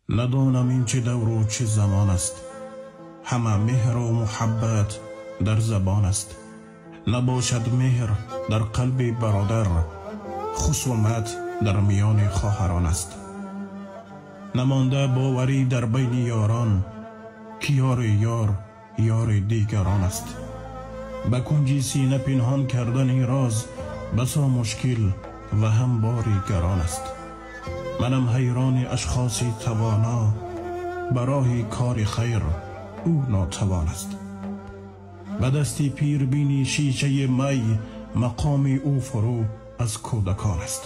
Надонам ин чӣ давру чӣ замон аст, ҳама меҳру муҳаббат дар забон аст. Набошад меҳр дар қалби бародар, хусумат дар миёни хоҳарон аст. Намонда боварӣ дар байни ёрон, ки ёри ёр ёри дигарон аст. Ба кунҷи сина пинҳон кардани роз басо мушкил ва ҳам бори гарон аст. Манам ҳайрони ашхоси тавоно, ба роҳи кори хайр ӯ нотавон аст. Ба дасти пир бини шишаи май, мақоми ӯ фурӯ аз кӯдакон аст.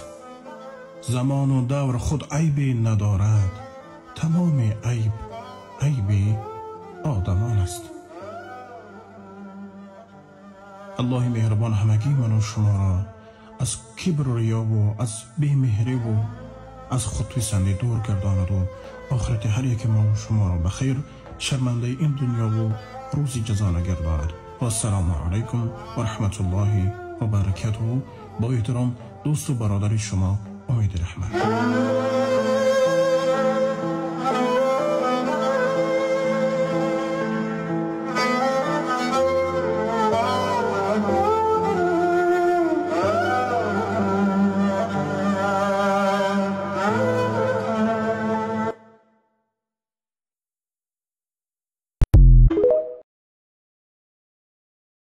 Замону давр худ айбе надорад, тамоми айб айби одамон аст. Аллоҳи меҳрубон ҳамагӣ ману шуморо аз кибру риёву аз бемеҳриву аз худписандӣ дур гардонаду охирати ҳар яке мову шуморо ба хайр, шармандаи ин дунёву рӯзи ҷазо нагардонад. Вассалому алайкум ва раҳматуллоҳи ва баракатуҳу. Бо эҳтиром дӯсту бародари шумо Умеди Раҳмат.